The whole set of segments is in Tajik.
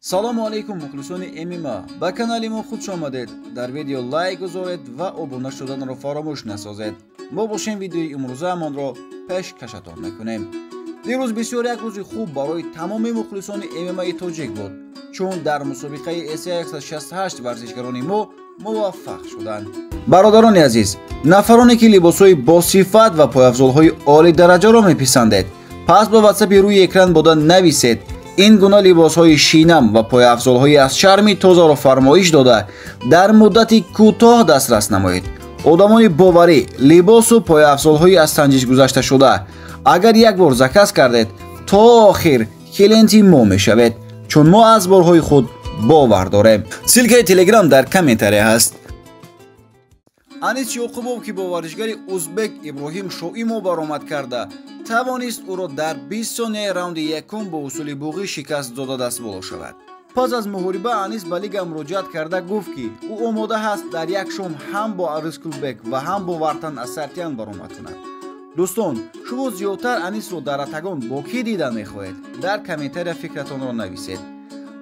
Салому алейкум, мухлисони ММА. Ба канали мо хуш омадед. Дар видео лайк гузоред ва обуна шуданро фаромӯш насозед. Мо бошем, видеои имрӯзаамонро пешкашатон мекунем. Дирӯз бисёр як рӯзи хуб барои тамоми мухлисони ММАи тоҷик буд, чун дар мусобиқаи ACA 168 варзишгарони мо муваффақ шуданд. Бародарони азиз, нафароне ки либосҳои босифат ва пойафзолҳои олидараҷаро меписандед, пас ба ватсапи рӯи экран бода нависед. Ин гуна либосҳои шинам ва пойафзолҳои аз чарми тозаро фармоиш дода, дар муддати кӯтоҳ дастрас намоед. Одамони боварӣ, либосу пойафзолҳои аз санҷиш гузашта шуда. Агар як бор заказ кардед, то охир клиенти мо мешавед, чун мо аз борҳои худ бовар дорем. Ссылкаи Телеграм дар комментария ҳаст. Анис Ёқубов, ки бо варзишгари узбек Иброҳим Шоимов баромад карда, тавонист ӯро дар 20 сонияи раунди якум бо усули буғӣ шикаст дода дастболо шавад. Пас аз муҳориба Анис ба лига муроҷиат карда гуфт, ки ӯ омода ҳаст дар як шом ҳам бо Рыскулбек ва ҳам бо Вартан Асартян баромад кунад. Дӯстон, шумо зиёдтар Анисро дар октагон бо кӣ дидан мехоҳед? Дар комментария фикратонро нависед.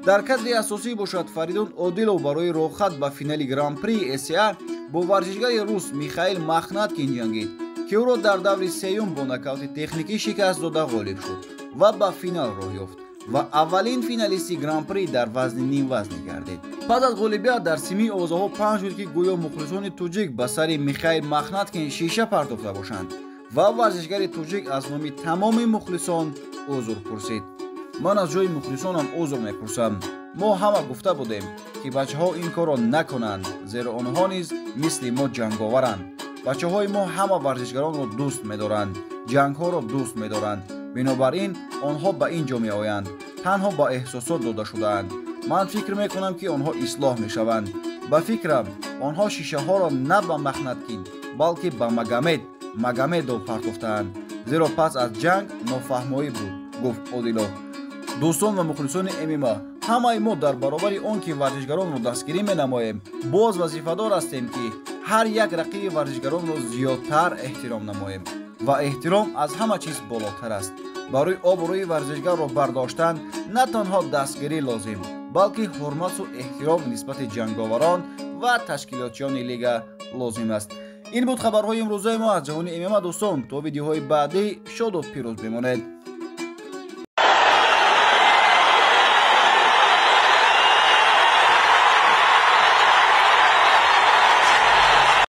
Дар кадри асосӣ бошад, Фаридун Одилов барои роҳхат ба финали Гран-при ACA бо варзишгари рус Михаил Махнаткин ҷангид, ки ӯро дар даври сеюм бо нокаути техникӣ шикаст дода ғолиб шуд ва ба финал роҳ ёфт ва аввалин финалисти Гран-при дар вазни нимвазнӣ гардид. Пас аз ғолибият дар симии овозаҳо паҳн шуд, ки гӯё мухлисони тоҷик ба сари Михаил Махнаткин шиша партофта бошанд ва варзишгари тоҷик аз номи тамоми мухлисон узр пурсид. Ман аз ҷои мухлисонам узр мепурсам. Мо ҳама гуфта будем, ки бачаҳо ин корро накунанд, зеро онҳо низ мисли мо ҷанговаранд. Бачаҳои мо ҳама варзишгаронро дӯст медоранд, ҷангҳоро дӯст медоранд. Бинобар ин онҳо ба ин ҷо меоянд, танҳо ба эҳсосот дода шудаанд. Ман фикр мекунам, ки онҳо ислоҳ мешаванд. Ба фикрам, онҳо шишаҳоро на ба Махнаткин, балки ба Магомед Магомедов партофтаанд, зеро пас аз ҷанг нофаҳмоӣ буд, гуфт Одилов. Дӯстон ва мухлисони ММА, ҳамаи мо дар баробари он ки варзишгаронро дастгирӣ менамоем, боз вазифадор ҳастем, ки ҳар як рақиби варзишгаронро зиёдтар эҳтиром намоем ва эҳтиром аз ҳама чиз болотар аст. Барои обрӯи варзишгарро бардоштан на танҳо дастгирӣ лозим, балки ҳурмату эҳтиром нисбати ҷанговарон ва ташкилотчиёни лига лозим аст. Ин буд хабарҳои имрӯзаи мо аз ҷаҳони ММА. Дӯстон, то видеоҳои баъдӣ шоду пирӯз бимонед.